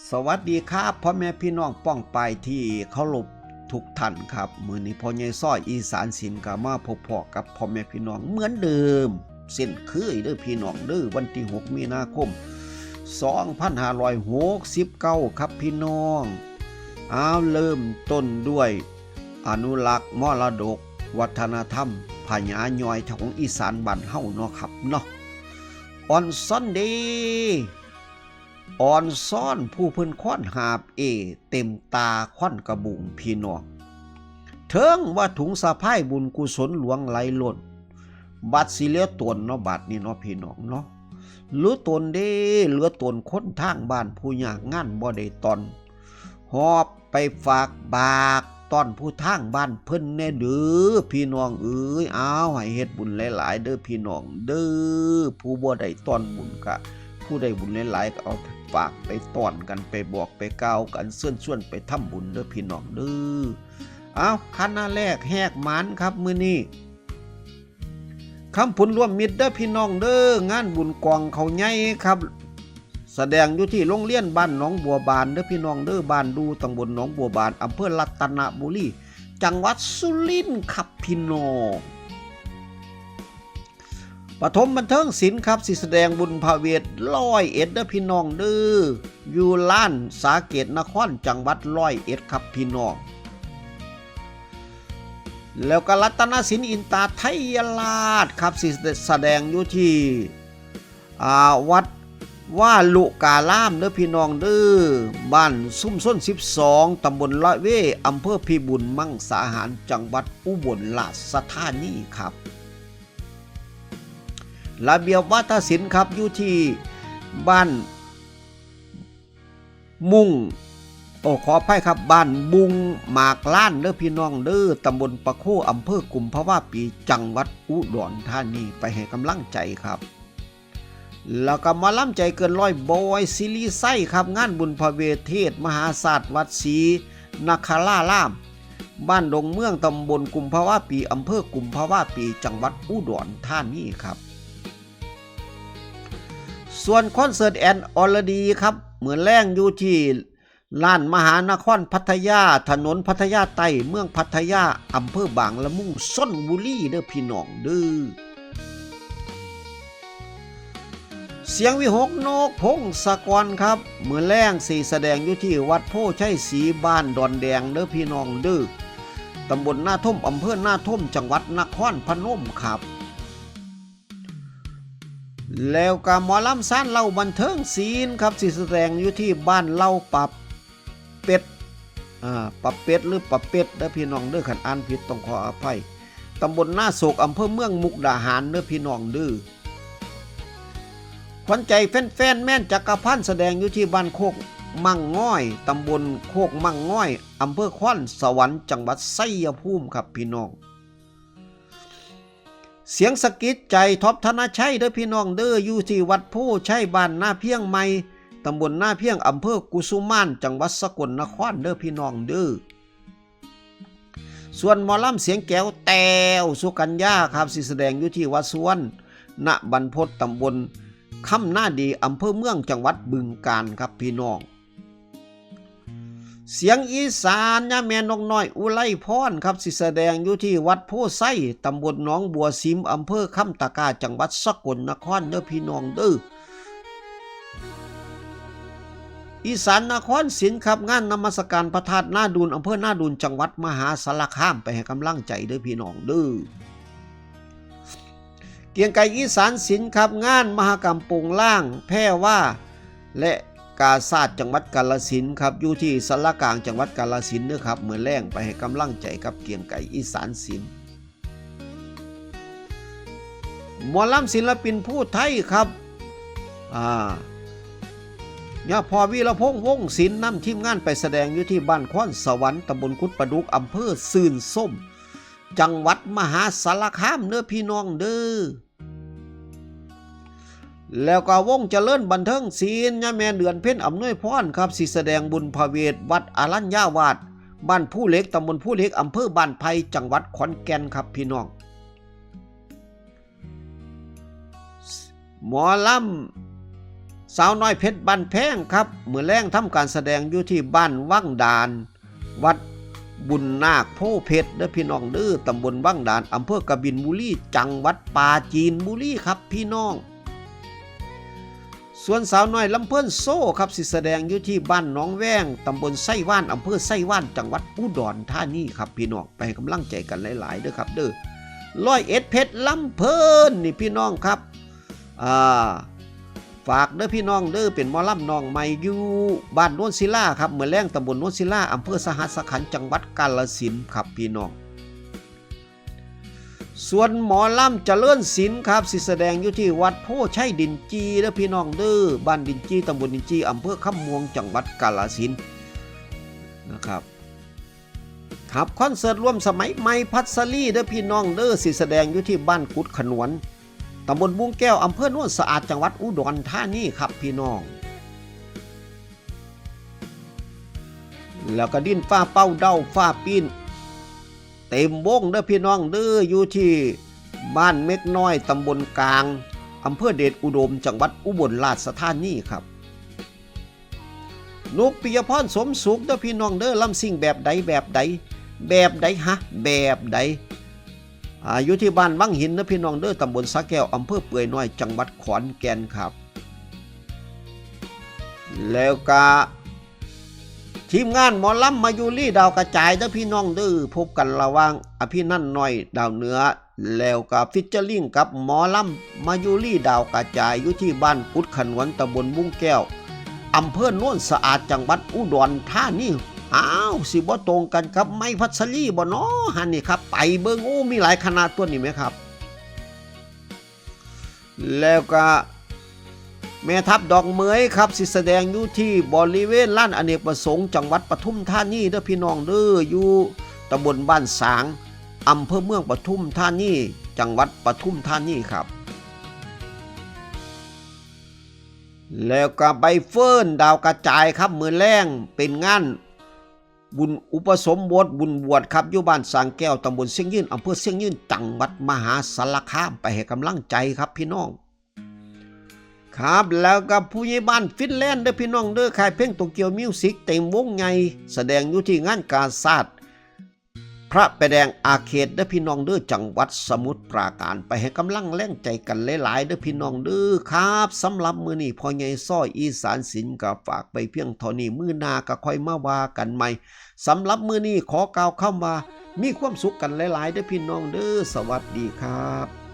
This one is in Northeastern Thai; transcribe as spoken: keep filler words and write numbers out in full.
สวัสดีครับ พ่อแม่พี่น้องป้องปายที่เคารพทุกท่านครับ มื้อนี้พ่อใหญ่ซ้อยอีสานศิลป์ก็มาพบพ้อกับพ่อแม่พี่น้องเหมือนเดิม เช่นเคยเด้อพี่น้องเด้อ วันที่หกมีนาคม สองพันห้าร้อยหกสิบเก้าครับพี่น้อง เอาเริ่มต้นด้วยอนุรักษ์มรดกวัฒนธรรมพญาย่อยของอีสานบ้านเฮาเนาะครับเนาะ ออนซอนเดย์ ออนซอนผู้เพิ่นค้อนหาบเอ เต็มตาค้อนกระบุงพี่น้อง เทิงว่าถุงสะพายบุญกุศลหลวงไหลล้น บัดสิเหลือตนเนาะ บัดนี้เนาะพี่น้องเนาะ เหลือตนเด้ เหลือตนคนทางบ้านผู้ยากงานบ่ได้ตอน หอบไปฝากบากต้อนผู้ทางบ้านเพิ่นแน่เด้อพี่น้องเอ้ย เอาให้เฮ็ดบุญหลายๆ เด้อพี่น้องเด้อ ผู้บ่ได้ต้อนบุญกะ ผู้ได้บุญหลายๆ ก็เอาไปฝากไปต้อนกัน ไปบอกไปกล่าวกัน เชิญชวนไปทำบุญเด้อพี่น้องเด้อ เอาคณะแรกแหกหมานครับมื้อนี้ คำผุนร่วมมิตรเด้อพี่น้องเด้อ งานบุญกองเขาใหญ่ครับ แสดงอยู่ที่โรงเรียนบ้านหนองบัวบานเด้อพี่น้องเด้อ บ้านดู ตำบลหนองบัวบาน อำเภอรัตนบุรี จังหวัดสุรินทร์ครับพี่น้อง ปฐมบันเทิงศิลป์ครับ สิแสดงบุญพระเวทร้อยเอ็ดเด้อพี่น้องเด้อ อยู่ลานสาเกตนคร จังหวัดร้อยเอ็ดครับพี่น้อง แล้วก็รัตนศิลป์อินตาไทยราชครับ สิแสดงอยู่ที่ อ่า วัดวาลุการามเด้อพี่น้องเด้อ บ้านซุมซนสิบสอง ตำบลละเว อำเภอพิบูลมังสาหาร จังหวัดอุบลราชธานีครับ ระเบียบวาทศิลป์ครับ อยู่ที่บ้าน มุ่ง โอ้ ขออภัยครับ บ้านบุงหมากล้านเด้อพี่น้องเด้อ ตำบลปะโค อำเภอกุมภาวะปี จังหวัดอุดรธานี ไปให้กำลังใจครับ แล้วก็หมอลำใจเกินร้อย บอย ศิริไชยครับ งานบุญพระเวทเทศน์มหาชาติวัดศรีนคราราม บ้านดงเมือง ตำบลกุมภาวะปี อำเภอกุมภาวะปี จังหวัดอุดรธานีครับ ส่วนคอนเสิร์ตแอนอรดีครับ มื้อแลงอยู่ที่ลานมหานครพัทยา ถนนพัทยาใต้ เมืองพัทยา อำเภอบางละมุง ชลบุรีเด้อพี่น้องเด้อ เสียงวิหค นกพงศกรครับ มื้อแลงสิแสดงอยู่ที่วัดโพธิ์ชัยศรี บ้านดอนแดงเด้อพี่น้องเด้อ ตำบลนาท่ม อำเภอนาท่ม จังหวัดนครพนมครับ แล้วก็หมอลำซานเหล้าบันเทิงศิลป์ครับ สิแสดงอยู่ที่บ้านเหล้าปะเป็ด อ่า ปะเป็ดหรือปะเป็ดเด้อพี่น้องเด้อ คันอ่านผิดต้องขออภัย ตำบลนาโศก อำเภอเมืองมุกดาหารเด้อพี่น้องเด้อ ขวัญใจแฟนๆ แมนจักรพันธ์ แสดงอยู่ที่บ้านโคกมังง่อย ตำบลโคกมังง่อย อำเภอคอนสวรรค์ จังหวัดชัยภูมิครับพี่น้อง เสียงสะกิดใจ ท็อป ธนชัยเด้อพี่น้องเด้อ อยู่ที่วัดโพธิ์ชัย บ้านนาเพียงใหม่ ตำบลนาเพียง อำเภอกุสุมาน จังหวัดสกลนครเด้อพี่น้องเด้อ ส่วนหมอลำเสียงแก๋ว แต้ว สุกัญญาครับ สิแสดงอยู่ที่วัดสุวรรณบรรพต ตำบลคำนาดี อำเภอเมือง จังหวัดบึงกาฬครับพี่น้อง เสียงอีสาน ย่าแม่นกน้อย อุไรพรครับ สิแสดงอยู่ที่วัดโพธิ์ชัย ตำบลหนองบัวสิม อำเภอคำตะกร้า จังหวัดสกลนครเด้อพี่น้องเด้อ อีสานนครศิลป์ครับ งานนมัสการพระธาตุนาดูน อำเภอนาดูน จังหวัดมหาสารคาม ไปให้กำลังใจเด้อพี่น้องเด้อ เกรียงไกรอีสานศิลป์ครับ งานมหกรรมโปงลาง แพร่ว่า และกาชาด จังหวัดกาฬสินธุ์ครับ อยู่ที่สารกลาง จังหวัดกาฬสินธุ์เด้อครับ มื้อแลงไปให้กำลังใจกับเกรียงไกรอีสานศิลป์ หมอลำศิลปินผู้ไทยครับ อ่า ย่าพ่อวีรพงษ์ วงศ์ศิลป์ นำทีมงานไปแสดงอยู่ที่บ้านคอนสวรรค์ ตำบลกุดปลาดุก อำเภอชื่นชม จังหวัดมหาสารคามเด้อพี่น้องเด้อ แล้วก็วงเจริญบันเทิงศิลป์ ย่าแม่เดือนเพ็ญอำนวยพรครับ สิแสดงบุญพระเวทวัดอรัญญาวาส บ้านภูเหล็ก ตำบลภูเหล็ก อำเภอบ้านไผ่ จังหวัดขอนแก่นครับพี่น้อง หมอล สาวน้อยเพชรบ้านแพงครับ มื้อแลงทำการแสดงอยู่ที่บ้านวังดาน วัดบุญนาคโพธิ์เพชรเด้อพี่น้องเด้อ ตำบลวังดาน อำเภอกบินบุรี จังหวัดปราจีนบุรีครับพี่น้อง ส่วนสาวน้อยลำเพลินโซ่ครับ สิแสดงอยู่ที่บ้านหนองแวง ตำบลไส้ว่าน อำเภอไส้ว่าน จังหวัดอุดรธานีครับพี่น้อง ไปให้กำลังใจกันหลายๆเด้อครับเด้อ ร้อยเอ็ดเพชรลำเพลินนี่พี่น้องครับ อ่า ฝากเด้อพี่น้องเด้อ เป็นหมอลำน้องใหม่อยู่บ้านโนนศิลาครับ มื้อแลงตำบลโนนศิลา อำเภอสหัสขันธ์ จังหวัดกาฬสินธุ์ครับพี่น้อง ส่วนหมอลำเจริญศิลป์ครับ สิแสดงอยู่ที่วัดโพธิ์ชัยดินจีเด้อพี่น้องเด้อ บ้านดินจี ตำบลดินจี อำเภอคำม่วง จังหวัดกาฬสินธุ์นะครับ ครับ คอนเสิร์ตรวมสมัยใหม่พัสลีเด้อพี่น้องเด้อ สิแสดงอยู่ที่บ้านกุดขนวน ตำบลบุงแก้ว อำเภอโนนสะอาด จังหวัดอุดรธานีครับพี่น้อง แล้วก็ดินฟ้าเป้าเด้าฟ้าปีน เต็มวงเด้อพี่น้องเด้อ อยู่ที่บ้านเม็กน้อย ตำบลกลาง อำเภอเดชอุดม จังหวัดอุบลราชธานีครับ นุกปิยพรสมสุขเด้อพี่น้องเด้อ ลำซิ่งแบบใดแบบใด แบบใดฮะ แบบใด อ่า อยู่ที่บ้านวังหินเด้อพี่น้องเด้อ ตำบลสระแก้ว อำเภอเปือยน้อย จังหวัดขอนแก่นครับ แล้วก็ทีมงานหมอลำมายุรีดาวกระจายเด้อพี่น้องเด้อ พบกันระหว่างอภินันท์น้อยดาวเหนือ แล้วก็ฟีเจอริ่งกับหมอลำมายุรีดาวกระจาย อยู่ที่บ้านกุดขนวน ตำบลบุงแก้ว อำเภอโนนสะอาด จังหวัดอุดรธานี อ้าว สิบ่ตรงกันกับไม้พัสลีบ่น้อหั่นนี่ครับ ไปเบิ่ง โอ้ มีหลายคณะตัวนี้ไหมครับ แล้วก็แม่ทัพดอกเหมยครับ สิแสดงอยู่ที่บริเวณลานอเนกประสงค์ จังหวัดปทุมธานีเด้อพี่น้องเด้อ อยู่ตำบลบ้านสาง อำเภอเมืองปทุมธานี จังหวัดปทุมธานีครับ แล้วก็ใบเฟิร์นดาวกระจายครับ มื้อแลงเป็นงานบุญอุปสมบท บุญบวชครับ อยู่บ้านสางแก้ว ตำบลเชียงยืน อำเภอเชียงยืน จังหวัดมหาสารคาม ไปให้กำลังใจครับพี่น้อง ครับ แล้วก็ผู้ใหญ่บ้านฟินแลนด์เด้อพี่น้องเด้อ ค่ายเพลงโตเกียวมิวสิก เต็มวงใหญ่ แสดงอยู่ที่งานกาชาด พระประแดงอาเขตเด้อพี่น้องเด้อ จังหวัดสมุทรปราการ ไปให้กำลังแรงใจกันหลายๆเด้อพี่น้องเด้อครับ สำหรับมื้อนี้พ่อใหญ่ซ้อยอีสานศิลป์ก็ฝากไปเพียงเท่านี้ มื้อหน้าก็ค่อยมาว่ากันใหม่ สำหรับมื้อนี้ขอกล่าวคำว่า มีความสุขกันหลายๆเด้อพี่น้องเด้อ สวัสดีครับ